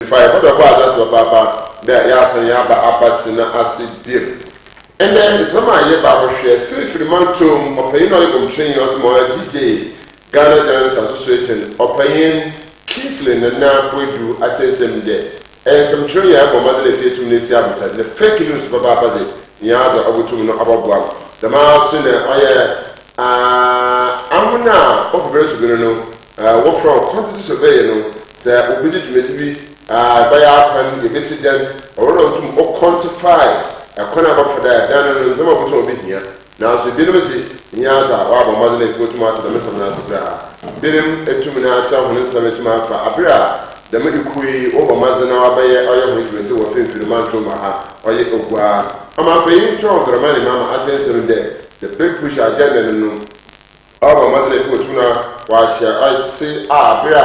2025. Ɔdɔ bɔ adze ase papaapa dɛ yɛasan yɛaba abatsena ase bio. Ndɛ nsɛm a yɛba abɔhwɛ, Finfin Mantɔw mu ɔpanyin a ɔyɛ gomkyerɛnyi ɔdze ma ɔyɛ GJ, Ghana Journalists Association, Ɔpanyin Kingsley Nana Boadu atse nsɛm dɛ, Ɛyɛ nsɛmtwerɛnyi a ɛbɔ mbɔdzen efi etum no esi abotar na fake news papaapa dze nyia dza obotum no abɔboa. Dɛm ara so na ɔyɛ ahon a wɔpɛ ber to ber no wɔfrɛ hɔn quantity surveyor no, sɛ obi dze dwumadzi bi bɛyɛ akwan, yebesi dan, ɔwɔ dɛ otum o quantify kwan a wɔbɛfa do ayɛ dan no no ndzɛmba a obotum obehia. Naaso binom dze, nnyɛ adze a wɔabɔ mbɔdzen efi botum atse dɛm nsɛm no ase koraa. Binom etum na akyerɛ hɔn nsɛm etum afa aber a dɛm ekuw yi wɔbɔ mbɔdzen na wɔabɛyɛ ɔyɛ hɔn dwumadzi wɔ finimfin mantɔw mu ha, ɔyɛ Oguaa. Ɔmampanyin John Dramani Mahama atse nsɛm dɛ The Big Push Agenda no no, Ɔabɔ mbɔdzen efi otum na ɔahyɛ ase a ber a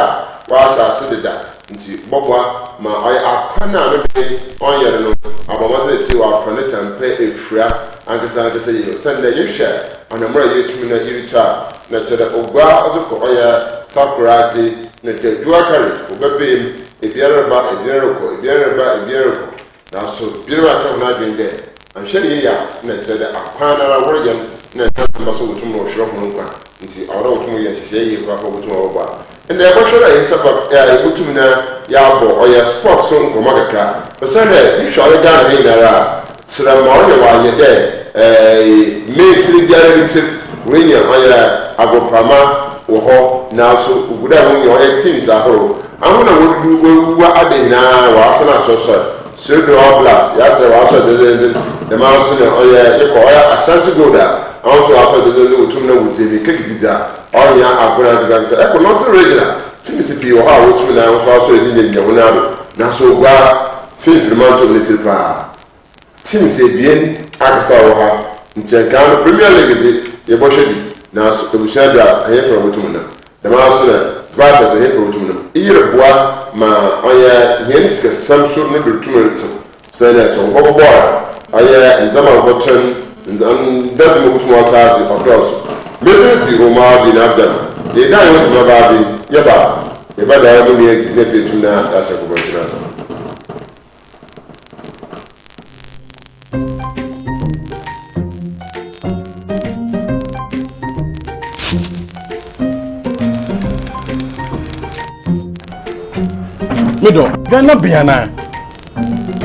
ɔahyɛ ase deda ntsi bɔboa ma ɔyɛ akwan a no de ɔnnyɛ no no, ɔabɔ mbɔdzen efi ɔafa ne tampɛ efura ankasa ankasa yie osiandɛ yehwɛ anamɔn a yeetum na yerutu a na kyerɛ dɛ ogua ɔdze kɔ ɔyɛ Takoradze na kyerɛ Duakare wɔbɛbaa mu, ebien reba ebien rokɔ, ebien reba ebien rokɔ. Naaso binom akyerɛ hɔn adwen dɛ, annhwɛ no yie a nna kyerɛ dɛ akwan noara wɔreyɛ no nna nkyɛnse mba so wotum wɔhwer hɔn nkwa ntsi ɔwɔ dɛ wotum yɛ nhyehyɛɛ yie koraa pa wobotum wɔbɔbɔ a. Ndɛ yɛbɔhwɛ dɛ hɛn sabab a yebotum na yɛabɔ ɔyɛ sport so nkɔmbɔ kakra osiandɛ ehwɛ ɔyɛ Ghana ha nyinara a serɛ ma ɔyɛ wɔayɛ dɛ mansin biara ne tsir woenya ɔyɛ agorprama wɔ hɔ naaso ogu dɛ wonya ɔyɛ teams ahorow. Ahɔn a wodudu woewuwu ada nyina wɔasan asoɛrsoɛr, Sir All Blacks, yɛatserɛ wɔasoɛr dzendzenndzen, dɛm ara so na ɔyɛ yɛkɔ ɔyɛ Ashanti Gold a, hɔn so wɔasoɛr dzendzenndzen wotum na wodzi emirika gidzi dza ɔnnyɛ agor ankasa ankasa. Ekɔ Northern Region a, teams pii wɔ hɔ a wotum na hɔn so asoɛr gyinagyina hɔn nan do, naaso Oguaa finimfin mantɔw mu ne tsir paa. Teams ebien ankasa wɔ ha, nkyɛ nkaa no Premier League dze yɛbɔhwɛ bi, naaso ebusua draws ahemfo na wobotum nam, dɛm ara so na Vipers ahemfo na wobotum nam. Iyi roboa ma ɔyɛ hɛn sikasɛm so no do tum retsew, osiandɛ sɛ wɔbɔbɔ bɔɔl a, ɔyɛ ndzɛmba a wɔbɔtɔn, ndadze ma wobotum wɔatɔ adze ɔdɔɔ so. Medze ntsi Omar bin Abdallah, yɛdan hɛn simabaa bi, yɛba a, yɛbɛda mo nua edzi na afei etum na yɛahyɛ nkɔmbɔdzi no ase. Me dɔ Ghana bea na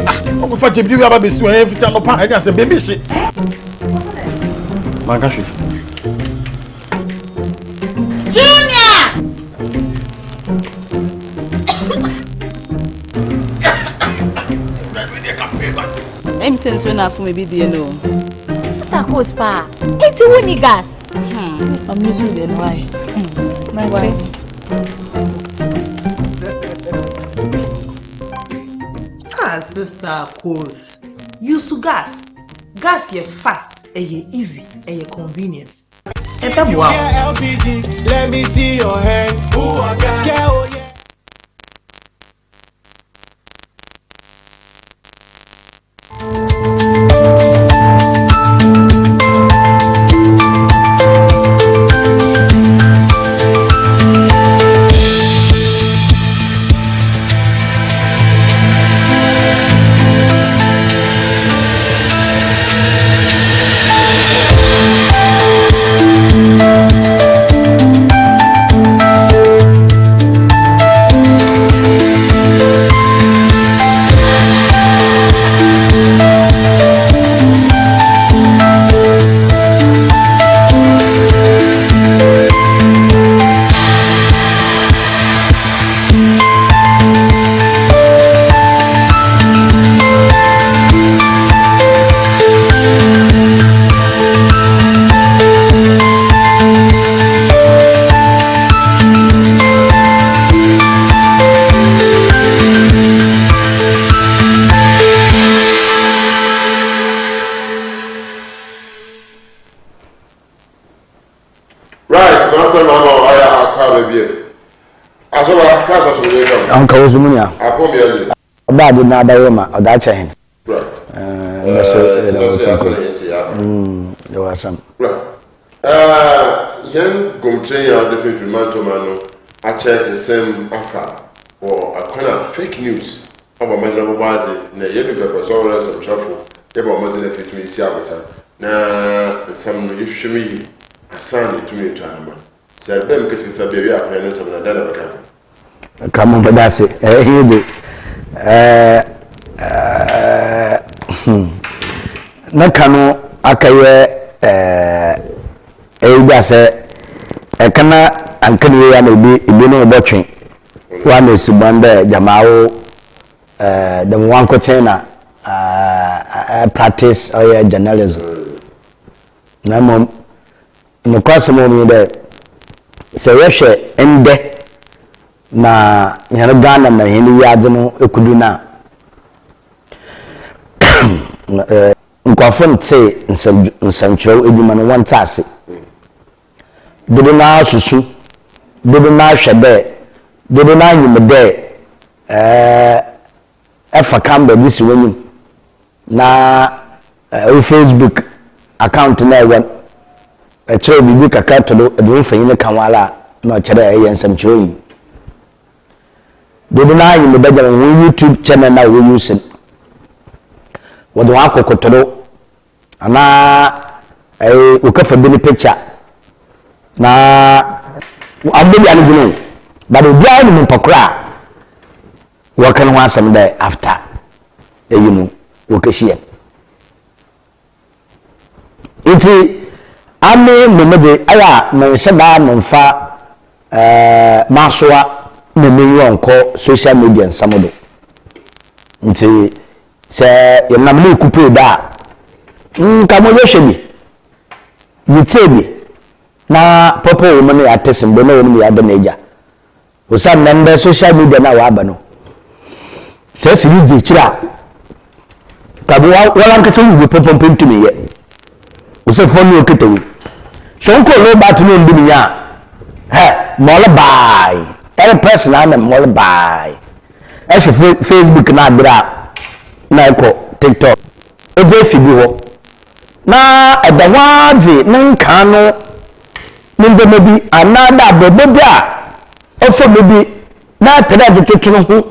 ah ɔkɔfa kyɛ bi aba bɛsi wɔn ɛyɛ fita no pa ɛde asɛ baabi hye manka hwee. Junior! Ɛmi sɛ nsuo na afom ebi die no. Sister Kos paa, eti wo ni gas. Ɔmo nso deɛ no why? Why? Ah, Sister Kos, use gas. Gas yɛ fast, ɛyɛ easy, ɛyɛ convenient. Ɛbɛboa wo. Let me see your hand. Ooh, yeah. Right, n'asɛm ama ɔyɛ akɔ aba bio. Asɔba, Christ asomdwee nka wo. Ɔnka wo so mu nua. Apɔw mi adze. Ɔba adze na adaworo ma ɔdze akyɛ hɛn. Right. Ndɛ so yɛda wo tse nko. Yɛwɔ asɛm. Right. Hɛn gomtrenyi a ɔda finimfin mantɔma no akyɛ nsɛm afa. Wɔ akwan a fake news abɔ mbɔdzen abɔbɔ adze na yɛdu pɛpɛsɔw na nsɛmkyerɛwfo yɛbɔ mbɔdzen efi tumi si abotar na nsɛm no yɛhwehwɛ mu yie ansaana yetum etu anama. Sɛ ɛbɛn mu ketseketse a beebi a akwan ne nsɛm no dɛn na ebɛka ho? Ka mo bɛda ase. Ɛhe de ɛɛ ɛɛ hmm ne ka no akɛyɛ ɛɛ ɛyɛ bi asɛ ɛka na anka ne yɛ na ebi ebi ne wɔbɔtwe wa na esi bɔn dɛ gyama wo ɛɛ dɛm wankotsee na ɛɛ practice ɔyɛ journalism na mmom Nokwasɛm a ɔwɔ mu nye dɛ, sɛ yɛhwɛ ndɛ na hɛn Ghana na hɛn wiadze no ekodu no a, nkorɔfo nntsee nsɛnkyerɛw edwuma no, wɔnntse ase. Dodow no ara susu, dodow no ara hwɛ dɛ, dodow no ara nyim dɛ fa camera dze si w'enyim na wo Facebook account no a ewɔ no, kyerɛw biribi kakra to do, edze wo mfonyin ka ho ara a, nna ɔkyerɛ dɛ eyɛ nsɛmkyerɛwnyi. Dodow no ara nyim dɛ gyama hɔn YouTube channel no a wɔ use no, wɔdze hɔn akoko to do anaa wɔkɛfa bi ne picture na aber biara no gyina o, but obiara nyim nyimpa kor a wɔka no ho asɛm dɛ after eyi no wɔkɛhyia mu. Ntsi ame mbom dze ayɛ a mennhyɛ da memmfa ɛɛ m'asowa na m'enyiwa nnkɔ social media nsɛm do. Ntsi sɛ yɛnam na ekupue do a, nka mobɔhwɛ bi, yetsie bi na pɔpɔ wɔ mu na yɛatse mbo na wɔ mu na yɛada no egya. Osiandɛ ndɛ social media no a wɔaba no, sɛ esi ridzi ekyir a, ka bi woarankasa wo biribi pɔpɔpɔ nntum nnyɛ. Osiandɛ fon no okita wo yi, sɛ ɔnnkɔ low battery na onndu mu a, hɛ, ma ɔrebae, ɛrepress no ara na ma ɔrebae. Ehwɛ Facebook no aber a nna ekɔ TikTok, edze efi bi hɔ na ɛda ho ara dze ne nkaa no ne ndzɛmba bi anaadɛ abrabɔ bi a ɔfa mu bi na epɛ dɛ edze toto no ho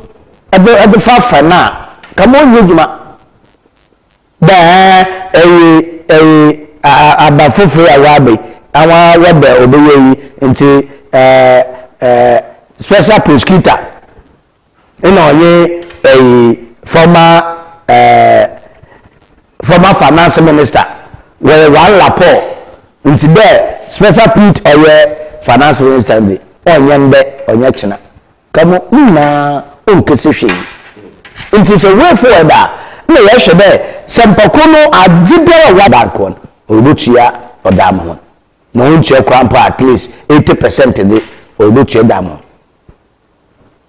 dze dze farfar no a, nka ma ɔnnyɛ edwuma. Dɛ ɛɛ eyi eyi aba fofor yi a wɔaba yi, awa wɔdɛ ɔbɛyɛ iyi ntsi ɛɛ ɛɛ special prosecutor nna ɔnye ɛyi former ɛɛ former finance minister wɔyɛ one rapport ntsi dɛ special pete ɔyɛ finance minister dze ɔnnyɛ ndɛ ɔnnyɛ kyena ka mu ne nyinaa ɔnnkesi hwee ntsi sɛ way forward a nna yɛhwɛ dɛ sɛ mpako no adze biara ɔwɔ bank hɔ no ɔrobotua ɔdze ama hɔn na ɔnntua koraa mpo a at least 80% dze ɔrobotua dze ama hɔn.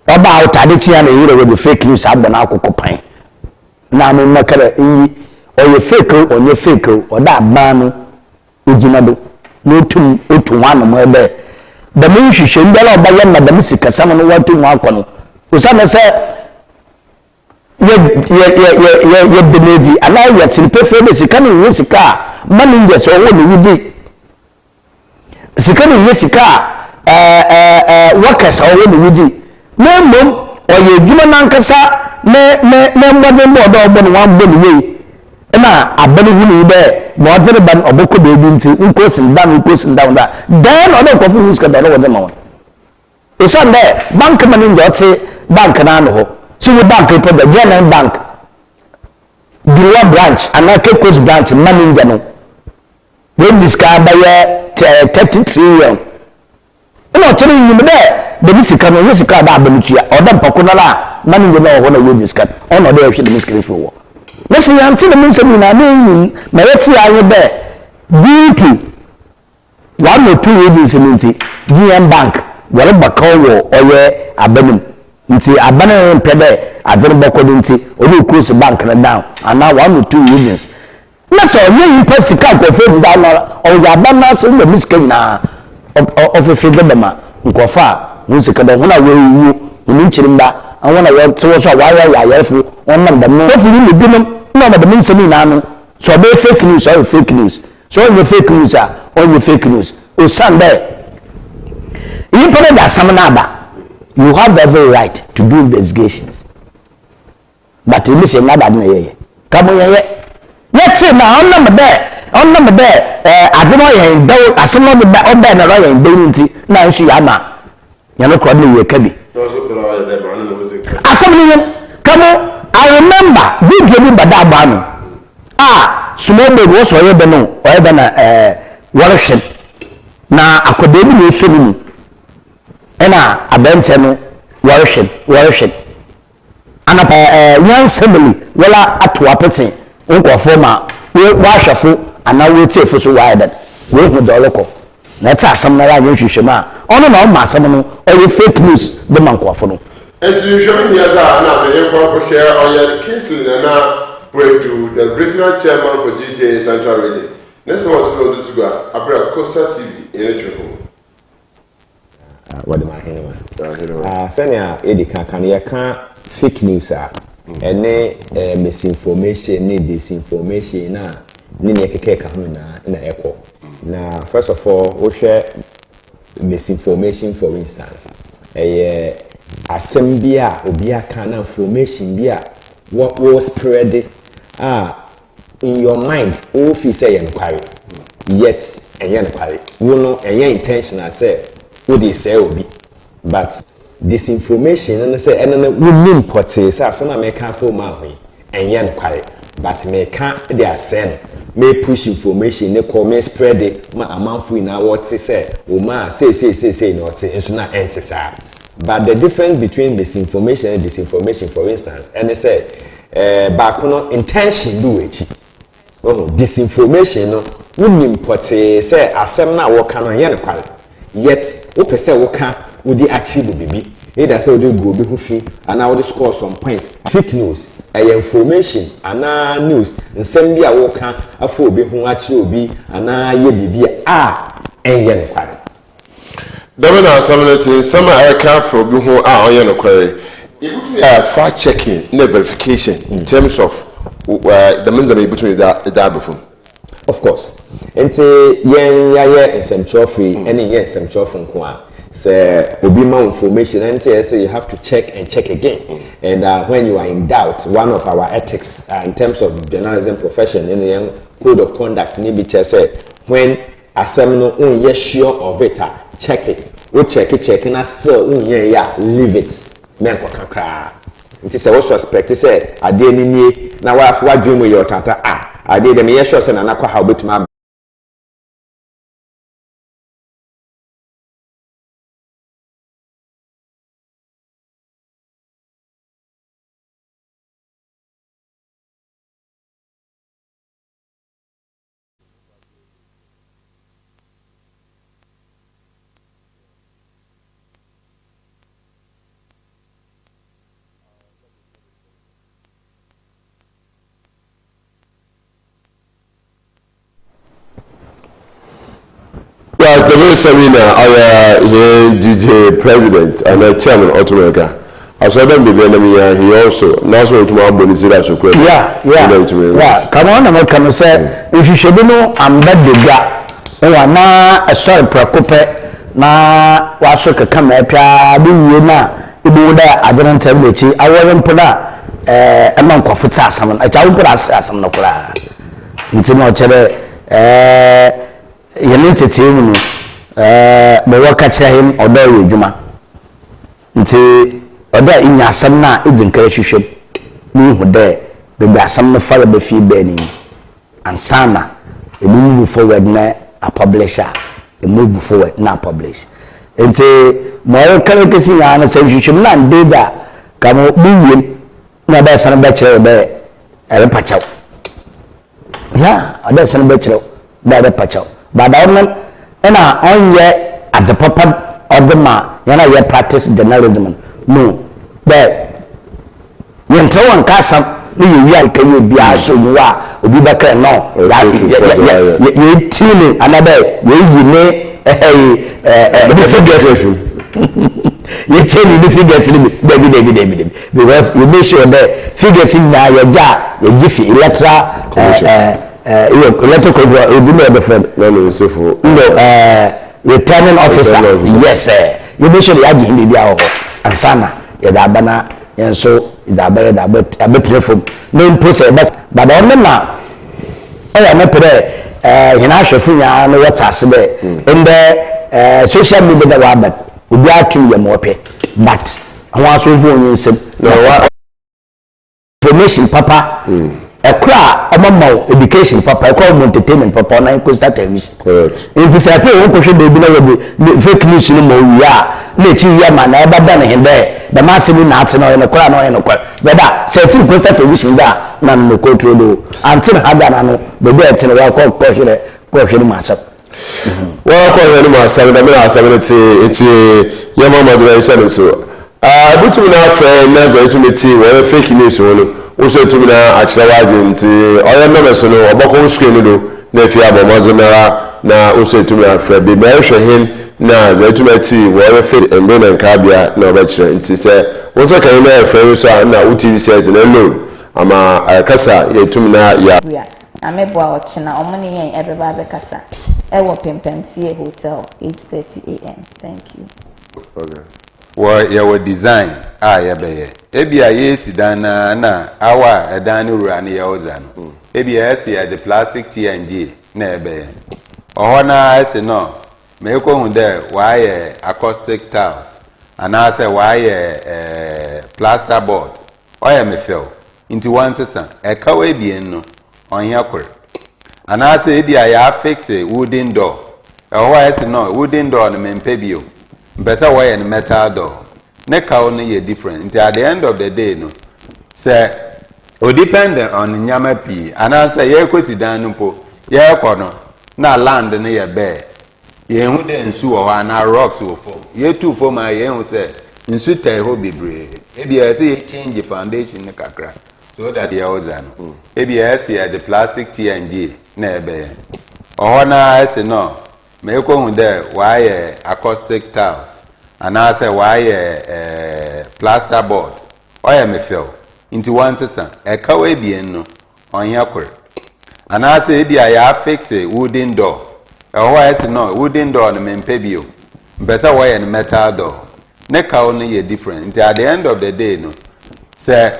Ɔba a ɔtaa de kyea na ehu dɛ wɔdze fake news abɔ n'akoko pan. Na ame mɛka dɛ iyi ɔyɛ fake o ɔnnyɛ fake o, ɔdɛ aban no ogyina do na otum otu ho anamɔn dɛ dɛm nhwehwɛmu biara a ɔbɛyɛ ma dɛm sikasɛm no wɔatum akɔ no, osiandɛ sɛ yɛ yɛ yɛ yɛ yɛ yɛda no edzi anaa yɛtse no pefee dɛ sika no nnyɛ sika a managers a ɔwɔ no wodzi. Sika no nnyɛ sika a ɛɛ ɛɛ workers a ɔwɔ no wodzi, na mbom ɔyɛ edwuma nankasa ne ne ne mbɔdzembɔ a ɔwɔ dɛ ɔbɔ no ɔammbɔ no yie. Nna aber no hunii dɛ ma ɔdze reba no ɔbɔkɔ beebi ntsi, wo closing down wo closing down dze a, dɛn na ɔwɔ dɛ nkorɔfo hu sika dɛn na wɔdze ma hɔn. Osiandɛ bank manager a ɔtse bank n'ano hɔ, sɛ ɔyɛ bank mpo dɛ, GNN bank, Giruwa branch anaa Cape Coast branch manager no, Oedzi sika bɛyɛ 30 trillion. Nna ɔkyerɛ nyim dɛ dɛm sika no ɔnnyɛ sika a ɔda aban tua, ɔwɔ dɛ mpako noara a manager no a ɔwɔ hɔ na oedzi sika no, ɔno na ɔwɔ dɛ ɔhwɛ dɛm sika no fi hɔ. Na sɛ yɛanntse dɛm nsɛm nyina na ennyim ma yɛtse ara nye dɛ due to one or two reasons no ntsi, GN Bank wɔrobɔ kaw wɔ ɔyɛ aban mu ntsi aban no mmpɛ dɛ adze no bɔkɔ do ntsi ɔwɔ dɛ oclose bank no down anaa one or two reasons. Nna sɛ ɔnnyɛ nyimpa sika a nkorɔfo edzi do ano ara, ɔwɔ aban n'ase na ne sika nyina ɔfefe dze bɛma nkorɔfo a hɔn sika dɔ, hɔn a woewuwu, hɔn nkyirmba, hɔn a wɔtse hɔ so a wɔayɛ ayarfo, ɔnam dɛm no. Nkorɔfo yi mu binom nna ɔma dɛm nsɛm nyina no, sɛ ɔbɛyɛ fake news a ɔyɛ fake news, sɛ ɔnnyɛ fake news a ɔnnyɛ fake news, osiandɛ nyimpa no dze asɛm no aba. You have every right to do investigations. But ebi sɛ nna ade na yɛyɛ. Ka mo yɛyɛ. Yɛtse na ɔnam dɛ ɔnam dɛ ɛɛ adze no ɔyɛ hɛn dɛw asɛm no ɔde ba ɔbɛn na ɔyɛ hɛn dɛw no ntsi na nso yɛama hɛn korɔ no yɛka bi. Asɛm no nye ka mo I remember video bi ba da abɔ ano a small baby wɔsɛ ɔyɛ dɛn o ɔyɛ dɛn na ɛɛ wɔrehwɛ na akwadaa bi na ɔsɔ ne mu ɛna aberanteɛ no wɔrehwɛ wɔrehwɛ Anapa eh, nyansa mu ni, wola ato apetse wo nkorɔfo ma wo w'ahwɛfo anaa wo etsiefo so wɔayɛ dɛn? Woehu dza ɔrokɔ. Na etse asɛm noara annyɛ nhwehwɛmu a, ɔno na ɔma asɛm no ɔyɛ fake news de ma nkorɔfo no. Ntsi nhwehwɛmu hia dza ana menye nkɔ nkɔhwɛ ɔyɛ Kingsley Nana Boadu, the Regional Chairman for GJA Central Region, ne nsɛm a ɔto do ɔdze to gua aber a Coastal TV nye no twe nkɔmbɔ. Wɔde ma ahenewa. Ah, sɛnea yɛdi kan ka no, yɛka fake news a, ɛne eh, misinformation ne disinformation na ne nea ɛkeka ɛka ho nyinaa na ɛkɔ. Na first of all, wohwɛ misinformation for instance, ɛyɛ asɛm bi a obi aka na information bi a wɔ wɔ spread a In your mind wo feel sɛ ɛyɛ nokware yet ɛnyɛ nokware. Wo no ɛnyɛ intentional sɛ wode resɛe obi but disinformation no ne sɛ ɛno no wonim pɔtee sɛ asɛm a meka afa Omar ho yi ɛnyɛ nokware but meka de asɛe no. Me push information no kɔ me spread ma amanfo nyinaa wɔte sɛ Omar sei sei sei sei na ɔte nso na ɛnte saa. But the difference between misinformation and disinformation for instance ɛne sɛ Eh, baako no intention bi wɔ akyi. Wahu? Disinformation no, wonim pɔtee sɛ asɛm no a wɔka no ɛnyɛ nokware. Yet, wopɛ sɛ woka wode achieve biribi. Either sɛ wode gu obi ho fi anaa wode score some point. Fake news, ɛyɛ information anaa news, nsɛm bi a woka afa obi ho akyerɛ obi anaa yɛ biribi a ɛnyɛ nokware. Dɛm na asɛm no tse, nsɛm a ereka afa obi ho a ɔnnyɛ nokwar. Yebotum ayɛ fact checking na verification in terms of dɛm ndzɛmba yi yebotum dze aba famu. Of course. Ntsi yɛn yɛayɛ nsɛmkyerɛwfo yi ne nnyɛ nsɛmkyerɛwfo nko a, sɛ obi ma wo information a, ntsi ɛsɛ you have to check and check again. And uh, when you are in doubt, one of our ethics uh, in terms of journalism profession ne yɛn code of conduct ne bi kyerɛ sɛ when Asɛm no wonyɛ sure of it a, check it. Wo check check na still wonyɛeɛ a, leave it. Mɛnkɔka koraa. Nti sɛ wo suspect sɛ adeɛ no nie na w'adwene mu yɛ ɔtata a, adeɛ deɛ meyɛ sure sɛ Nana Kwahaw bɛtumi aba. Well, dɛm nsɛm yi na ɔyɛ hɛn DJ president anaa chairman ɔtum ɛka. Asɔr dɛm beebi a nam yi ara, he also, n'aso otum abɔ ne tsir asokura mu. Yeah, yeah, Nna otum yeah. Kama ɔna meka no sɛ nhwehwɛmu no amba degua wɔ na ɛsɔre prɛko pɛ na waso keka ma ɛpɛ ara bi wie no a ibohu dɛ adze no ntsɛm n'ekyir awɔre mpo no a ɛma nkorɔfo tse asɛm no ɛkyɛ awo mpo na ase asɛm no koraa nti na ɔkyerɛ dɛ ɛɛ hɛn ntsetsee mu no ɛɛ ma wɔka kyerɛ hɛn ɔdɔ yɛ edwuma. Ntsi ɔwɔ dɛ inya asɛm no a idzi nkan hwehwɛ mu na ihu dɛ beebi a asɛm no fa reba fie bɛn nye ansaana emo move forward na apublish a, emove forward na apublish. Ntsi ma ɔreka no kesi nyinara no sɛ nhwehwɛmu no annda edzi a, ka ma bowie no na ɔbɛsan bɛkyerɛ wo dɛ erepa kyɛw. Yeah, ɔdɛ sɛn bɛkyerɛ wo dɛ ɔrepa kyɛw. But ɔno na ɔnyɛ adze papa ɔdze ma hɛn a yɛ practice journalism no. No, dɛ yɛnntse wo nka asɛm na yewie a yɛkɛyɛ biara so nnyi hɔ a obi bɛka dɛ no yɛetsie no anaadɛ yeeyi ne ne figures yɛkyɛ ne ne figures no bi. Dabi dabi dabi dabi. Because yɛ make sure dɛ figures nyinaa yɛgye a yɛgye fi electoral ɛɛ ɛɛ electoral commission odi na yɛde fɛn. Na ne nsefo. No ɛɛ returning officer yes ɛɛ yɛ make sure dɛ yɛagye hin biribi awɔ hɔ. ansaana yɛdze aba na hɛn so yɛdze aba yɛdze aba abɛtsena famu na mpo sɛ yɛbɛ but ɔno na ɔyɛ a mɛpɛ dɛ hɛn ahwɛfo nyinaa no wɔtse ase dɛ ndɛ social media dɛ wɔaba no obiara tum yɛ ma ɔpɛ but hɔn asomfo hɔn nsam na information papa ɛkoro a ɔma ma wo education papa ɛkoro a ɔma entertainment papa ɔnan Coastal Television nti sɛ ɛpɛ wɔn kɔhwɛ baabi na wɔde fake news no ma owie a na akyi wie ama na ɛba da ne he dɛ dɛm asɛm yi na ate na ɔyɛ nokorɛ a na ɔyɛ nokorɛ bɛda sɛ ɛte Coastal Television dɛ a na no nokorɛ turo do ante ne ha da na no baabi a ɛte no wɔkɔ kɔhwɛ kɔhwɛ no mu asɛm. Wɔkɔ hwɛ no mu asɛm dɛm na asɛm no tse etse yɛmmɔ mbɔdzen nhyɛ no nsew. Ah ibotum na afrɛ na dza etum etse wɔ ɔyɛ fake news ho no wo so etum na akyerɛ w'adwen ntsi ɔyɛ numbers no ɔbɔkɔ wo screen no do na efie abɔ mbɔdzen ara na wo so etum na afrɛ beebi a ehwɛ hen na dza etum etse wɔ ɔyɛ fake mber na nkrabea na ɔbɛkyerɛ ntsi sɛ wo nsa ka yi na efrɛ no so a nna wo TV set no load ama kasa yetum na yɛ. Bua, Nyame boa ɔkyena ɔmo ne yɛn ɛbɛba abɛkasa ɛwɔ Pempamsie Hotel 8:30 am. Thank you. Okay. Wɔ yɛwɔ design a yɛbɛyɛ. Ebia yɛresi dan no ara na awa a ɛdan no wura no yɛ wo dza no, ebia ɛse yɛdze plastic TNG na ɛbɛyɛ. Ɔhɔ no ara ɛse no meekohu dɛ wɔayɛ acoustic tiles anaasɛ wɔayɛ eh, plaster board. Ɔyɛ me fɛw, ntsi wɔnsesa. Ɛkaw ebien no, ɔnnyɛ kor. Anaasɛ ebia yɛafixe wooden door. Ɛwɔ hɔ a ɛse no wooden door no memmpɛ bio. Mepɛ sɛ wɔyɛ no metal door. Ne kaw no yɛ different nti at the end of the day no sɛ o depend on nneɛma pii anaasɛ yɛrekɔsi dan no mpo yɛrekɔ no na land no yɛ bare yɛnhu dɛ nsu wɔ hɔ anaa rocks wɔ fam yɛtu fam a yɛnhu sɛ nsu tɛe hɔ bebree ebi ɛsɛ sɛ yɛ change foundation no kakra so that yɛ ɔdza no ebi ɛsɛ yɛde plastic TNG na ɛbɛyɛ ɔhɔ no ara ɛsɛ no Meekohu dɛ wɔayɛ acoustic tiles anaasɛ wɔayɛ eh, plaster board. Ɔyɛ me fɛw, ntsi wɔnsesa. Ɛkaw ebien no, ɔnnyɛ kor. Anaasɛ ebia yɛafixe wooden door. Ɛwɔ hɔ a ese no, wooden door no memmpɛ bio. Mepɛ sɛ wɔyɛ no metal door. Ne kaw no yɛ different. Ntsi at the end of the day no, sɛ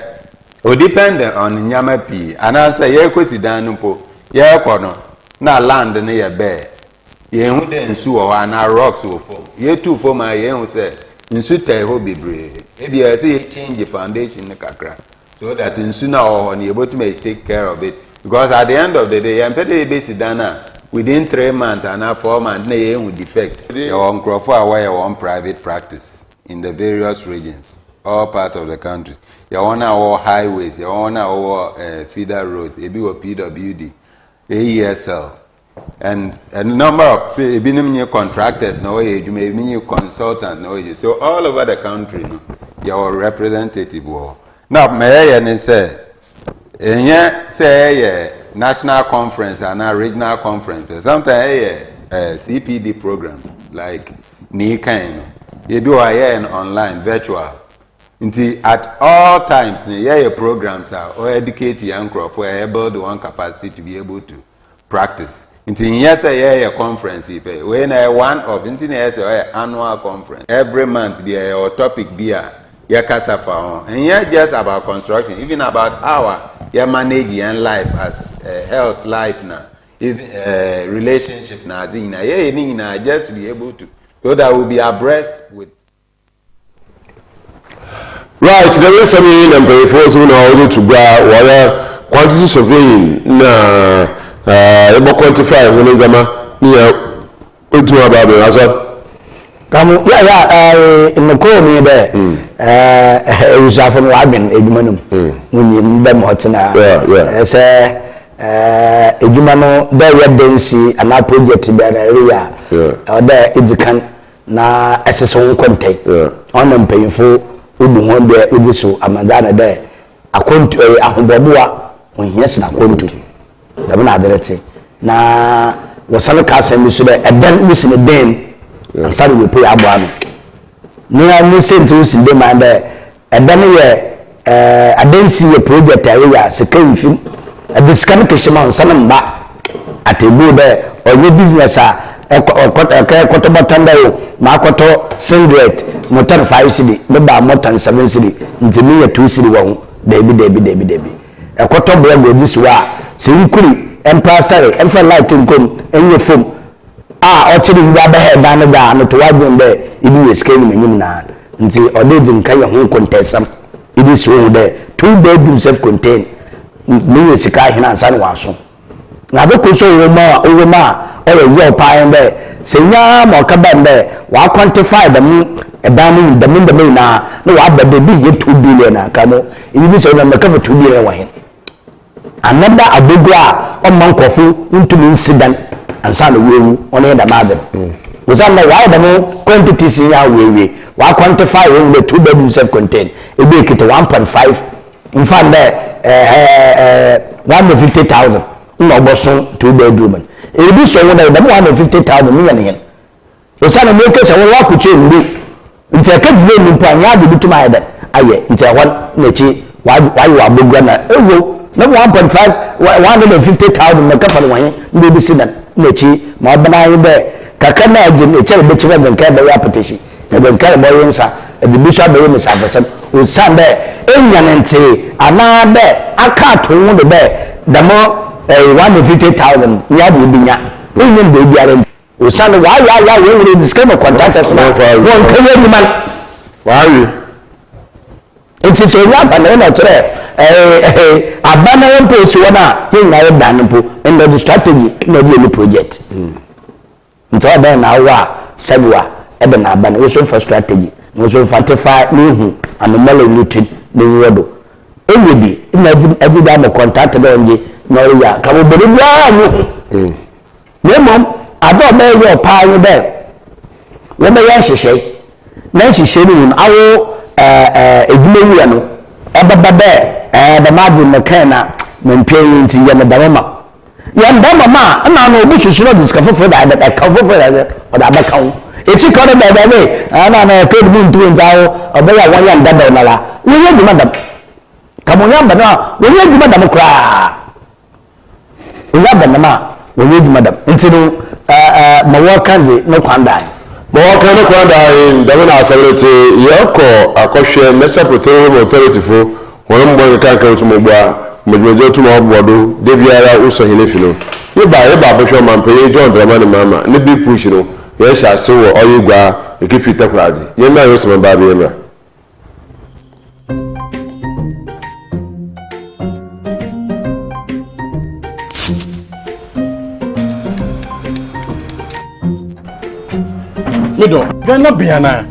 o depend on nneɛma pii. Anaasɛ yɛrekɔsi dan no mpo, yɛrekɔ no, na land no yɛ bare. Yɛnhu dɛ nsu wɔ hɔ anaa rocks wɔ fam. Yɛtu fam a yɛnhu sɛ nsu tɛe hɔ bebree. Ebia ɛsɛ sɛ yɛ change foundation no kakra so that nsu no a ɔwɔ hɔ no yɛbɛtumi take care of it because at the end of the day yɛmpɛ dɛ yɛbɛsi dan a within 3 months anaa 4 months na yɛhu defect. Yɛwɔ nkurɔfoɔ a wɔyɛ wɔn private practice in the various regions, all part of the country. Yɛwɔ wɔn a wɔwɔ highways, yɛwɔ wɔn a wɔwɔ feeder roads, ebi wɔ PWD, AESL, and a number of ebinom nye contractors na wɔyɛ adwuma, ebi nye consultant na wɔyɛ adwuma. So all over the country no, yɛwɔ representative wɔ hɔ. Na ma yɛyɛ ne sɛ, ɛnyɛ sɛ ɛyɛ national conference anaa regional conference. Sometimes ɛyɛ CPD programs like ne kan no. Ebi wɔ hɔ a yɛyɛ no online, virtual. Nti at all times ne yɛyɛ programs a ɔ educate yɛn nkurɔfoɔ, ɛyɛ build wɔn capacity to be able to practice. Nti nyɛ sɛ yɛyɛ conference yi pɛ. Wei na ɛyɛ one off, nti na ɛyɛ sɛ ɔyɛ annual conference. Every month bi ɛyɛ topic bi a yɛkasa fa ho. Nyɛ just about construction, even about how a yɛ manage yɛn life as health life na even relationship na adze nyinaa. Yɛyɛ ne nyinaa just to be able to so that we be abreast with. Right, dɛm nsɛm yi na mpanyinfoɔ tum na wɔde to gua. Wɔyɛ quantity surveying na yɛbɔ quantify ho ne ndzɛmba ne yɛ otum aba abɛn asɔ. Kamu yɛ yɛ ɛɛ nnokɔɔ mu yi dɛ ɛɛ ewusuafo no wɔadwen edwuma no mu wonyim dɛ ma ɔtse na sɛ ɛɛ edwuma no dɛ yɛ dansi anaa project biara ereyɛ a, ɔwɔ dɛ edzi kan na ɛsesa wo nkɔntɛn. Ɔno na mpanyimfo wobu hɔn dɛ wodzi so amandze ano dɛ akwantu ɛyɛ ahoboaboa ohia sen akwantu. Dɛm na adze no tse. Na wɔsan ka asɛm bi so dɛ ɛdan wosi no dan mu ansa na woepue aboa ano. Ne ne siantsir wosi no dan mu ara nye dɛ ɛdan yɛ ɛɛ adansi yɛ project a ereyɛ a sika mmfi mu. Edze sika no kɛhyɛ mu a ɔnnsan mmba. Atsɛmbu dɛ ɔnnyɛ business a ɛkɔ ɛkɔ ɛkɔtɔ bɔtɔn dɛ o makɔtɔ singlet. Motɔn 5 cedi, meba a motɔn 7 cedi, ntsi menya 2 cedi wɔ ho. Dabi, dabi, dabi, dabi. Ɛkɔtɔ blɔg a odzi si hɔ a, sɛ nnkuri, mprasɛre, mmfa light nnkɔ mu, nnyɛ famu a ɔkyerɛ dɛ bi abɛhɛɛ dan no dze a, ano to w'adwen dɛ ibenya sika enyimanyim na ntsi ɔdɛ edzi nka yɛ ho nkontɛsɛm edze si woho dɛ two bedroom self contain menya sika ahen ansa na ɔaso. Na adze kor so wɔ mu a ɔwɔ mu a ɔyɛ yaw paa nye dɛ sɛ inya ara ma ɔkɛba no dɛ wɔaquantify dɛm dan no dɛm ndzɛmba nyina na wɔaba dɛ bi yɛ 2 billion a, nka mo ibibisa wo dɛ mekɛfa 2 billion wɔ hen? Another abɔgua a ɔmma nkorɔfo nntum nnsi dan ansaana woewu, ɔno nye dɛm adze no. Osiandɛ wɔayɛ dɛm quantities yi a woewie, wɔaquantify woehu dɛ 2 bedroom self-contained, bi ekitsa 1.5, mfa no dɛ ɛɛ 150,000 nna ɔbɔso 2 bedroom no. Eribisa woho dɛ dɛm 150,000 no menya no hen? Osiandɛ mekesi hɔn wɔakotua ndu, ntsi ɛka dwuma mu mpo a nnyɛ adze botum ayɛ dɛn ayɛ, ntsi hɔn na ekyi wɔayɛ wɔ abɔgua na ewo na 1.5 150,000 mekɛfa no wɔ he na obesi dɛn na ekyi ma ɔbɛn ara nye dɛ kakra no a egye no ekyir ebɛkyi no edze nkaa bɛyɛ apetahyi, edze nkaa bɔwe nsa, edze bi so abɛyɛ mbasiafosɛm osiandɛ enya ne ntsee anaadɛ aka ato woho do dɛ dɛm 150,000 nyɛ adze ebenya, innya no beebiara ntsi. Osiandɛ wɔayɛ ayɛ hɔn dze sika ma contractors no a wɔnnkɛyɛ edwuma no. Wɔawe. Ntsi sɛ onya aba no na ɔkyerɛ ɛɛ aba no mpo osi hɔ no a hɛn nyinaa yɛdan no mpo ndɛ ɔdze strategy na ɔdze yɛ ne project. Ntsi ɔyɛ dɛn na awo a sɛbewa ɛbɛn n'aba no wo so mfa strategy na wo so mfa tefa na ehu anomaly no tun n'enyiwa do. Eyɛ bi na edze edze bi ama contractor dɛ ɔngye na ɔreyɛ a ka bɔbɔne biara nnyi ho. Na mbom adze a ɔbɛyɛ yaw paa nye dɛ wɔbɛyɛ nhyehyɛɛ, na nhyehyɛɛ no mu no awo edwumawura no ɔbɛba dɛ ɛɛ dɛm adze yi mekãe na memmpɛ yi ntsi yɛ no dɛm ma me. Yɛ no dɛm ma me a, nna ano obosusu na ɔdze sika fofor dze ayɛ dɛn, ɛkaw fofor dze ayɛ dɛn, ɔdze abɛka ho. Ekyir ka no dɛ dɛm ee, nna ano ɛkaw no munntum ntsi awo ɔbɛyɛ a wɔnyɛ no dadaw noara. Wɔnnyɛ edwuma dɛm. Ka ma ɔnnyɛ aba no a, wɔnnyɛ edwuma dɛm koraa. Onya ba dɛm a, wɔnyɛ edwuma dɛm. Ntsi no, ma wɔka dze no kwan da he? Ma wɔka no kwan da he, dɛm na asɛm no tse. Yɛkɔ akɔhwɛ Mesa Petroleum Authority fo hɔn mbɔ nkakanka a otum boa ma dwumadzi a otum ɔboa do da biara wosɔ hɛn efi no. Yeba a, yɛba abɔhwɛ Ɔmampanyin John Dramani Mahama ne Big Push no, yɛhyɛ ase wɔ ɔyɛ Guaa, Ekefi Takoradze. Yɛmbra yɛwɔ Sɛmɛmbaa bi yɛmbra. Medɔ, dwan na bea na.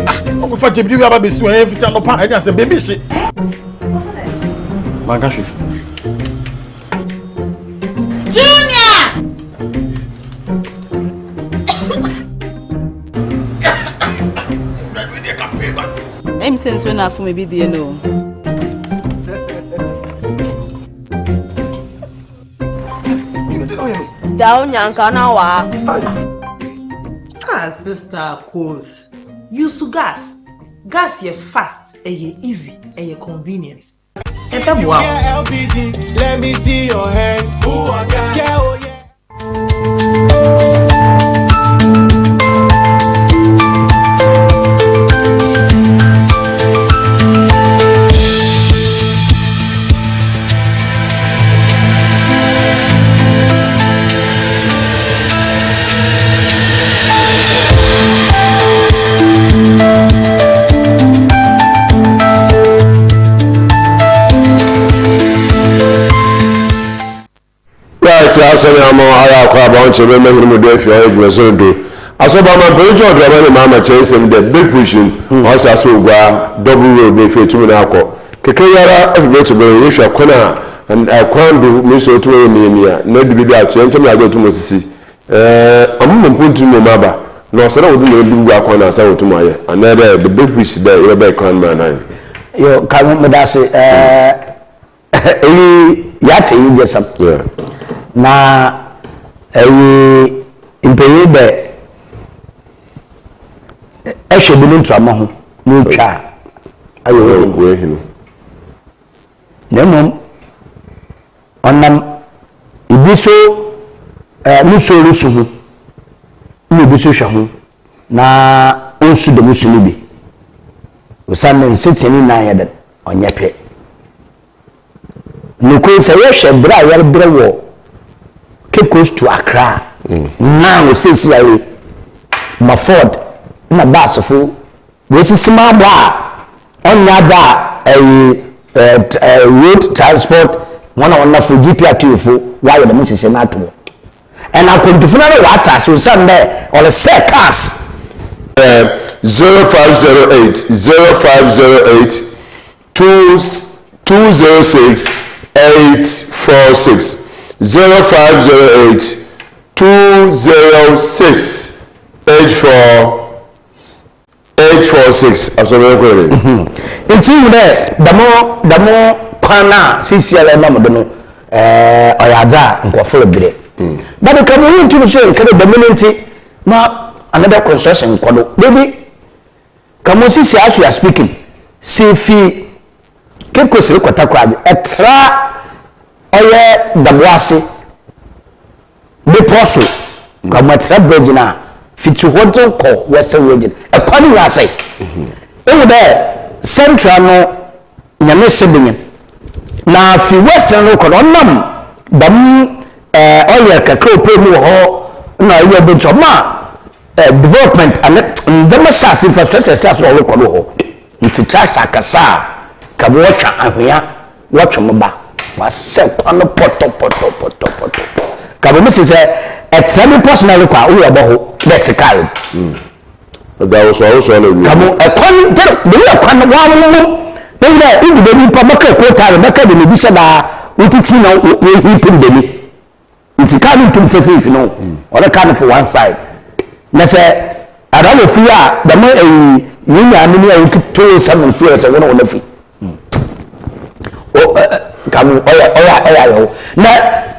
Ah, ɔkɔfa kyɛ bi aba bɛsi wɔn ɛyɛ fita no pa ɛde asɛ beebi hye. Manka hwee. Junior! Ɛmi sɛ nsuo na afom ebi deɛ no. Dao nyanka na wa. Ah sister Akos, use gas. Gas yɛ fast, ɛyɛ easy, ɛyɛ convenient. Ɛbɛboa wo. LPG, let me see your hand. Girl, oh yeah. Right, asɔre ama ayɛ akɔ aba ɔnkyɛ bɛma hene mu do afi ɔyɛ dwumaso no do. Asɔba ama mpanyin John Dramani Mahama kyerɛ nsɛm dɛ big push no ɔhyɛ ase ogua double road no efi etum no akɔ. Kakra yi ara afi ber to ber yehwɛ kwan a kwan do minister otum ɔyɛ miamia na edu beebi a atoyerɛnkyɛm na adze otum osisi. Ɛɛ ɔmema mpontu mbom aba na ɔsɛ dɛ wɔdze ndzɛmba bi gugu akwan no ansa wotum ayɛ anaa dɛ the big push dɛ yɛbɛbɛn kwan no mu anaa. Yo, ka no medase ɛɛ eyi yɛate eyi gyesɛm na eyi mpanyin bɛ ɛhwɛ bi ne nturama ho na otwa a ayɛ ohinu na mmom ɔnam ebi so ɛɛ ne suo resu ho na ebi so hwɛ ho na. Wonnsu dɛm su no bi, osiandɛ nsetsee ne nyina nnyɛ dɛn, ɔnnyɛ pɛ. Nokwar, sɛ yɛhwɛ ber a yɛreberɛ wɔ Cape Coast to Accra now seseiara yi, ma Ford na baasefo woesisi mu abɔ a, ɔnnyɛ adze a ɛye road transport hɔn a wɔnam fo, GPRTU fo wɔayɛ dɛm nhyehyɛɛ no ato hɔ. And akwantufo no ara wɔatse ase osiandɛ ɔresɛɛ cars. 0508 0508 2 206 846 0508 206 84 846 asɔre kɔ yɛ. Nti ihu dɛ dɛm dɛm kwan no a seseiara enam do no ɔyɛ adze a nkorɔfo reberɛ. But nka munntum so nnka dɛ dɛm no ntsi ma another construction nnkɔ do. Dabi, ka mo sesei as we are speaking, sɛ efi Cape Coast rokɔ Takoradi, ɛtra ɔyɛ Daboase bepɔ so, Kwamuatsira bridge no a, fitsi hɔ dze kɔ Western Region, kwan no nyina asɛe. Ehu dɛ Central no Nyame hyɛ benyin, na fi Western no rokɔ no, ɔnam dɛm oil kakra a opue mu wɔ hɔ na ɔyɛ bi ntsi ɔmaa development ane ndzɛmba hyɛɛ ase, infrastructure hyɛɛ ase ɔrokɔ do wɔ hɔ. Ntsi trucks akɛse a nka wɔtwe anhwea wɔtwe mo ba, wɔasɛɛ kwan no pɔtɔpɔtɔpɔtɔpɔtɔ. Nka mo mese sɛ ɛtra bepɔ so na ɛrekɔ a, wo werɛ bɔho dɛ ɛtse kaar mu. Ɛdze awosoawosoa na ɛdze. Ka mo ɛkwan gyɛrɛ bɛyi ɛkwan no wɔamomo na yi dɛ idu baabi mpo a bɛka ɛkoo taare bɛka de na ebi hyɛ daa wotiti na wɔhipim dani nti kaa no ntum fɛ finfin no ɔde kaa no for one side na sɛ ada wɔ fie a dɛm ɛyi yɛn nyame ni a wokito nsa mu fie sɛ wɔn wɔn afi o ɛ ka mo ɔyɛ ɔyɛ ɔyɛ ayɛwo na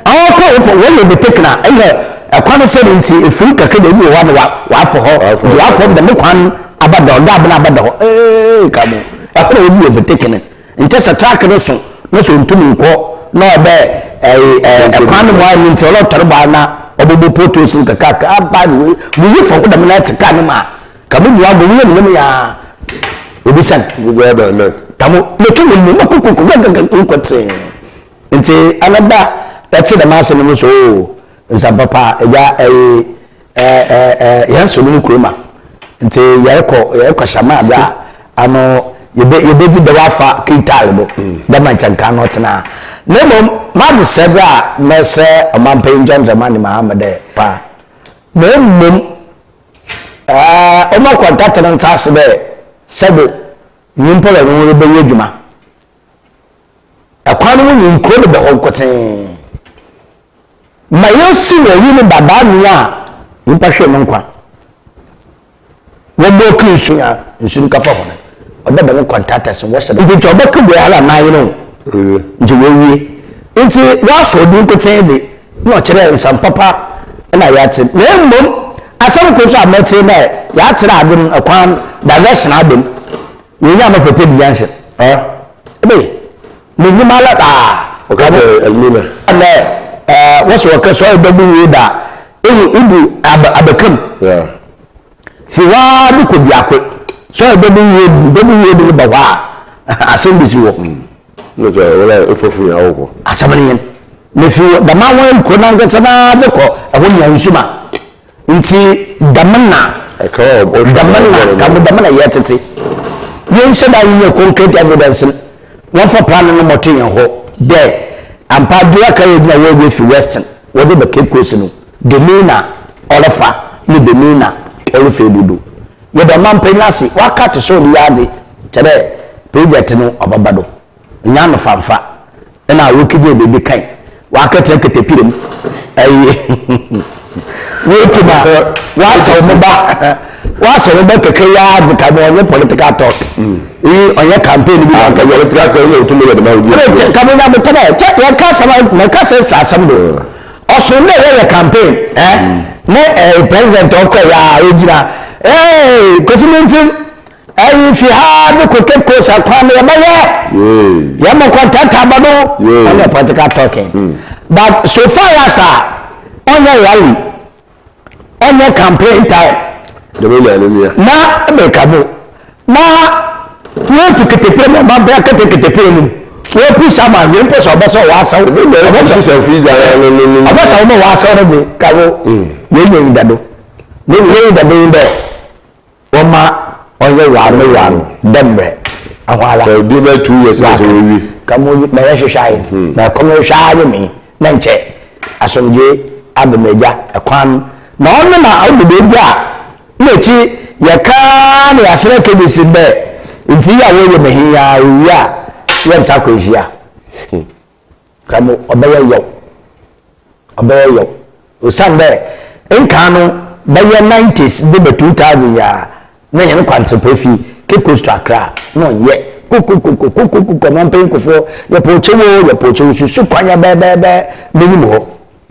ɔkɔ wofɔ wɔn yɛ bɛtɛkina ɛyɛ ɛkwan no sɛ ne nti efiri kakra na ebi wɔ hɔ na wa wafɔ hɔ nti wafɔ mu dɛm kwan aba dɔ gaab na aba dɔ hɔ ee ka mo ɛhɔ na wɔdi yɛ bɛtɛkina nkyɛ sɛ truck no so na sɛ ɔntum nkɔ na ɔbɛ ɛɛ ɛɛ ɛkwan no mu ayɛ no nti ɔlɔtɔre bɔ ana ɔbɛbɔ potholes no kakra aba no wei woyi fɔ ho dɛm na ɛte kaa no mu a Ka mo dua bɔ wura mu ya obi sɛn. Obi ada nɛ. Ka mo meto mo mu makokoko gagaga nkɔtee. Nti anada ɛte dɛm asɛm no so oo nsampapa agya ɛyi ɛɛ ɛɛ yɛn so no mu kurom a nti yɛrekɔ yɛrekɔ hyɛma abira a ano yɛbɛ yɛbɛdzi dɛw afa keitaal do dɛ ma nkyɛnkan no ɔtena na mmom m'adze sɛ berɛ a mɛsrɛ ɔmanpanyin John Dramani Mahama dɛ pa na mmom Ɔma kɔntakta no ntse ase dɛ sɛdo nyimpa na hɔn rebɛyɛ edwuma. Kwan no ho nye nkurow deda hɔ nkotsee. Ma yesi wɔ Winneba baa nua a nyimpa hwer no nkwa. Wɔbɔɔ kir nsu a nsu no kɛfa hɔ no, ɔda dɛm kɔntaktɛs no wɔhyɛ dɛ. Ntsi nkyɛ ɔbɛka bue ara na anyen o. Ntsi woewie. Ntsi wɔasɔw bi nkotsee dze, nna ɔkyerɛ dɛ nsɛm papa na yɛatse. Na mbom asɛm kor so a mɛtse dɛ yɛatser adze no kwan diversion aba mu. Woennya ama for paid junction. Ah. Ebei, minyim ara ah. Ɔka sɛ Elmina. Ndɛ eh, wɔse wɔkɛ sɛ ɔyɛ double road a, ehu idu aba abakam. Yeah. Fi hɔ ara de kɔ biako. Sɛ ɔyɛ double road, double road no ba hɔ a, asɛm besi hɔ. Ne kyɛ wɔn a efofo yɛn awokɔ. Asɛm no yɛn. Na fi hɔ dɛm awon kuro n'ankasa naa de kɔ ɛhɔ nyinaa nsu ma. Nti dɛm na dɛm na dɛm dɛm na yɛtete. Yɛnhyɛ da nyɛ concrete evidence no. Wɔmfa plan no mmɔto yɛn hɔ dɛ ampa dua kar gyina wɔyɛ fi western wɔde ba Cape Coast no dɛm na ɔrefa ne dɛm na ɔrefa ebudu. Yɛda ɔmanpanyin ase waka te sɛ ɔde yɛ adze kyerɛ dɛ project no ɔbɛba do. Nnyɛ anofamfa na wokegyee beebi kae, wɔakɛtsena ketapira mu, ayi woetum a wɔasɛw mo ba, wɔasɛw mo ba kɛkɛ yi ara dze ka ma ɔnnyɛ political talk. Iyi ɔnnyɛ campaign bi na ɔkɛyɛ. Political talk na otum yɛ dɛm a obi. Ɛna ka mo nya mo tɛnɛ kyɛ yɛn ka asɛm a mɛka sɛ sɛ asɛm do. Ɔso ndɛ yɛyɛ campaign eh ne eh president ɔkɔ yɛ a ogyina eh Kwesi Mintim. Ɛyi fi ha de kɔ Cape Coast akwan no yɛbɛyɛ. Yɛn mo kɔntɛnta aba no. Ɔnyɛ political talking. But so far as a ɔnyɛ rally, ɔnyɛ campaign time. Dɛm enuanom yi a. Na meka mo, na woetu ketepere mu, ɔman bɛn kete ketepere no mu, woepu sa ma hwɛ mpo sɛ ɔbɛsɛ ɔw'asɛw, ɔbɛsɛ ɔma w'asɛw no dze, ka wo, yɛnyɛ enyidado, na mbom yɛn enyidado nye dɛ wɔma ɔnyɛ one one dɛ mbrɛ ahoara wɔaka, ka mo ma yɛhwehwɛ ayɛ, na ɛkɔm hwehwɛ ara nye me, na nkyɛ asomdwee aba m'egya kwan, na ɔno na ɔdu beebi a nna ekyi yɛka ara na yɛaserɛ kebesi dɛ ntsi yi a wɔreyɛ me he yi ara owie a yɛnntse akwanhyia. Ka mo ɔbɛyɛ yaw, ɔbɛyɛ yaw osiandɛ nkan no bɛyɛ nineties dze ba 2000 yi a na hɛn kwantsepɔ fi Cape Coast to Accra na ɔnnyɛ kokokoko kokokoko ɔmampanyin Kufuor yɛpɛ ɔkyɛw o yɛpɛ ɔkyɛw susu kwan yɛ bɛɛbɛɛbɛɛ n'enyim hɔ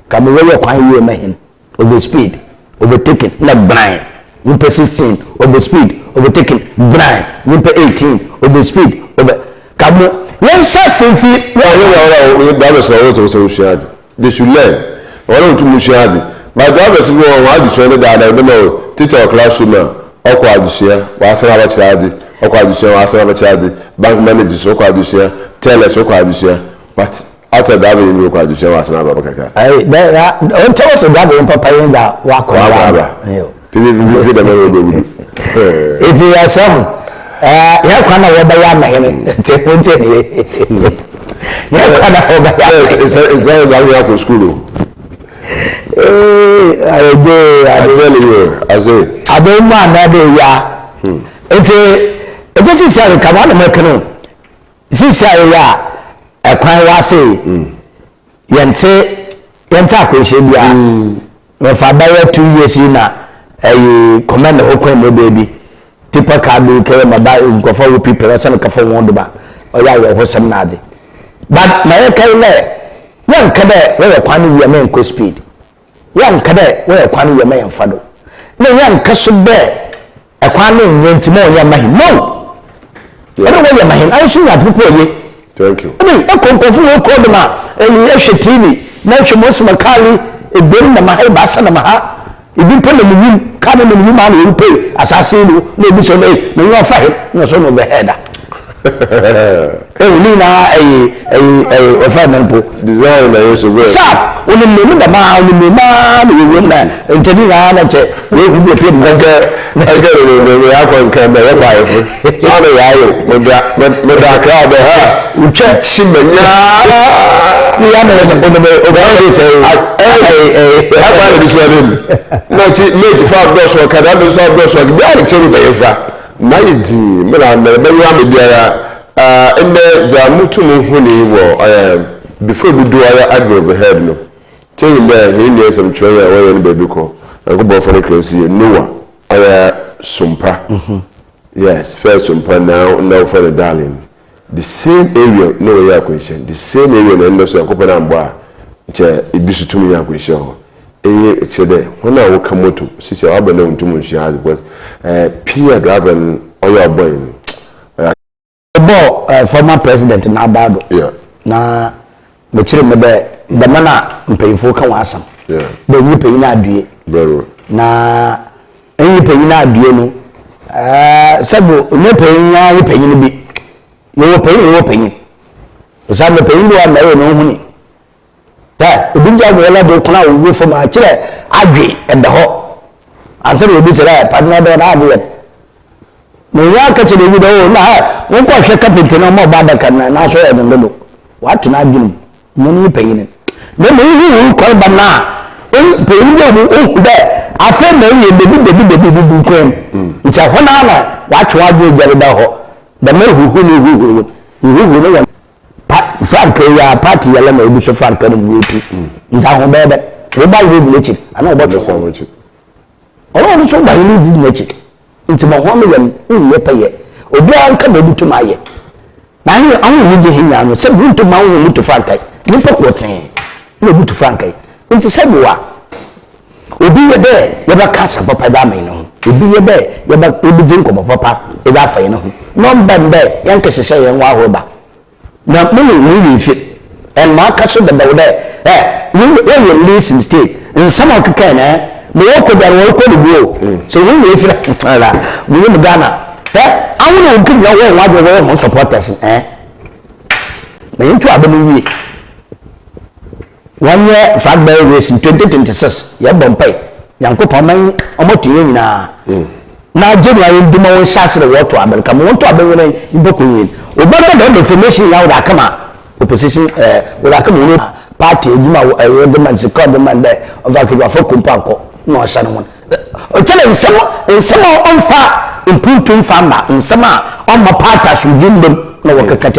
ka mo wɔyɛ kwan wie ma hɛn. Over speed, overtaking na gban nyimpa 16, over speed, overtaking gban nyimpa 18, over speed, over ka mo yɛnhyɛ ase mfi. Ɔno na ɔwɔ dɛ drivers na ɔwɔ sɛ wosua adze, they should learn, ɔwɔ dɛ wotum sua adze, but drivers bi wɔ hɔ hɔn adzesua no daadaa dɛm a teacher wɔ classroom a ɔkɔ adzesua ɔasan abɛkyerɛ adze, ɔkɔ adzesua ɔasan abɛkyerɛ adze, bank managers wɔkɔ adzesua, tellers wɔkɔ adzesua but Ata driver yi mi kɔ adesua wa asena aba kakra. Ayi dɛ na ɔntɛ wɔ sɛ driver yi papa yi da wakɔ na waba. Pipi pipi pipi dɛm ɛwɔ dɛ wudu. Eti yɛ sɛ ho ɛɛ yɛ kwan na wɔbɛyɛ ama hɛn nti ho nti ne yɛ yɛ kwan na wɔbɛyɛ ama hɛn. Sɛ sɛ sɛ yɛ akɔ sukuu o. Ee ayɛdwo ade. I tell you ase. Ade mu anaa de ya. Nti ɛkyɛ sisi a kama na mɛka no. Seesei a yɛyɛ a ɛkwan wɔ ase yi, yɛnte yɛnte akwanhyia biara. Wɔfa bɛyɛ 2 years yi na ɛyi kɔmɛ ne ho kwan mu baabi. Tipa kaa bi kɛyɛ ma ba nkurɔfoɔ a wɔpi pɛrɛ sɛ no kafa wɔn do ba ɔyɛ awerɛhosɛm na adze. But ma yɛka yi dɛ yɛnka dɛ wɔyɛ kwan no wie a ma yɛnkɔ speed. Yɛnka dɛ wɔyɛ kwan no wie a ma yɛmfa do. Na yɛnka so dɛ Ɛkwan no nnyɛ ntsi ma ɔnnyɛ mma hɛn. No! Ɔdɛ wɔyɛ ma hɛn. Awo so nya adze papa ɔye. Thank you. Ɛbi ɛkɔ nkorɔfo wɔ kuro do ma ɛyi ɛhwɛ TV na ɛhwɛ mo soma kaali ebien nam ha ebaasa nam ha ebi mpo nam wim kaa no nam wim a na wɔrepue asaase yi do na obi sɛ ɔno ei na nyiwa fa he na ɔsɛ ɔno ɔbɛhɛɛ da. Ehu ne nyinaa ɛyi ɛyi ɛyi wɔfrɛ no mpo. Design na yɛ so bɛɛ. Sharp onim ne mu dɛm a onim ne mu ara na wɔwɔ mu na nkyɛn ne nyinaa na nkyɛ wɔahu bi opie mu. Ɛnkyɛ ɛnkyɛ de de de akɔ nkran bɛ yɛ kɔ ayefo saa na yɛ ayɛ o meda meda akra bɛ ha wotwa kyi mɛ nyaa. Ne yɛ na wɔn bɛ ɔbɛ ayɛ sɛ ɛɛ ɛɛ. Ɛkɔ ayɛ de sua ne mu na akyi mate fo adɔso ɔkada nso adɔso ɔkada bi a ne kyɛn bɛyɛ fa. Mayɛ dzinn, me na mbrɛ bɛyɛ ama biara, ah, ndɛ dza mutum hunii wɔ ɔyɛ before bi do ɔyɛ admin overhead no, nkyɛ inyim dɛ hɛn nua nsɛmtwerɛnyi a ɔyɛ no beebi kɔ, Nyankopɔn mfa no kra nsie, Noah, ɔyɛ Sompa, yes, first Sompa, now ndɛ wɔfrɛ no Darling, The same area na wɔyɛ akwanhyia no, the same area na ndɛ so Nyankopɔn ammbɔ a nkyɛ bi so tum yɛ akwanhyia hɔ. Iyi kyerɛ dɛ hɔn a wɔka moto sisi a wɔaba na wonntum nnsua adze because eh pii a driver no ɔyɛ ɔbɔe no ɔyɛ. Mobɔɔ former president n'abaw do Yeah. na mekyeree mu dɛ dɛm na mpanyimfo ka hɔn asɛm Yeah. dɛ nyi panyin adue Very well. na Enyi panyin adue no, ɛɛ sɛbo nyɛ panyin ara nye panyin bi. Yɛwɔ panyin yɛwɔ panyin. Osiandɛ panyin bi wɔ hɔ a mɛyɛ no ohun ni. Dɛ obi gya wɔ la do kwan a ogu fam a kyerɛ adwe ɛda hɔ. Ansa na obi kyerɛ dɛ pade no ɔdɔ na adze yɛ no. Na obi aka kyerɛ obi dɛ oh na ha monkɔ hwɛ kapenta no ɔma ɔba adaka no na n'aso yɛ dzen dodo. Wɔato n'adwen mu. Hɔn nye panyin. Na mbom ihu hɔn kwan ba no a, panyin bi a ohu dɛ afei na eyɛ dabi dabi dabi bubu kwan mu. Ntsi hɔ no ara na wɔatwe w'adwen egya deda hɔ. Dɛm ehuhu no ehuhu no, ehuhu no wɔ pa frankaa yi ara, party yi ara na obi so frankaa no mu woetu. Ntsi ahom bɛyɛ dɛn? Wɔba wodzi n'ekyir anaa wɔbɔtwe hɔn? Ɔno ɔno so ba hɛn dzi n'ekyir. Ntsi ma hɔn yɛ no nnyɛ pɛyɛ. Obiara nka ma obotum ayɛ. Na hɛn ahomegye hɛn nyina no, sɛ runntum ma hɔn tu frankae, nyimpa kortsee na obi tu frankae. Ntsi sɛ do a, obi yɛ dɛ yɛbɛka asɛm papa dze ama hɛn ho, obi yɛ dɛ yɛbɛ yebedzi nkɔmbɔ papa dze afa hɛn ho, na ɔmmba no dɛ yɛnkɛhyehyɛ hɛn ho ahorba. Na mo mu mo werɛ mfir, and maaka so dadaw dɛ, eh, wɔyɛ least mistake, nsɛm a ɔkekae no, eh. Ma wɔkɔ biara wɔrekɔ ne bu o. Sɛ wɔn wɔ efira ala wɔyɛ mu Ghana. Hɛ ahun na wɔn gyina wɔn wɔn adwene wɔyɛ wɔn supporters ɛn. Na yɛn to aba no wie. Wɔn yɛ flag bearer race in 2026 yɛ bɔ mpae. Nyankopɔn ɔman wɔn to yɛn nyinaa. Na January nduma wɔn hyɛ ase na wɔto aba no kama wɔn to aba nyinaa mbɔ kɔ yie. Obɛbɛ dɛm information nyinaa wɔde akama opposition ɛɛ wɔde akama wɔn party edwuma a ɛyɛ wɔde ma sika wɔde ma dɛ ɔfa akadwafo kumpa nkɔ na ɔhyɛ no ho. Ɔkyerɛ nsɛm nsɛm a ɔmfa mpuntu mfa mma nsɛm a ɔmma party asomdwe mbam na wɔkeka kyerɛ.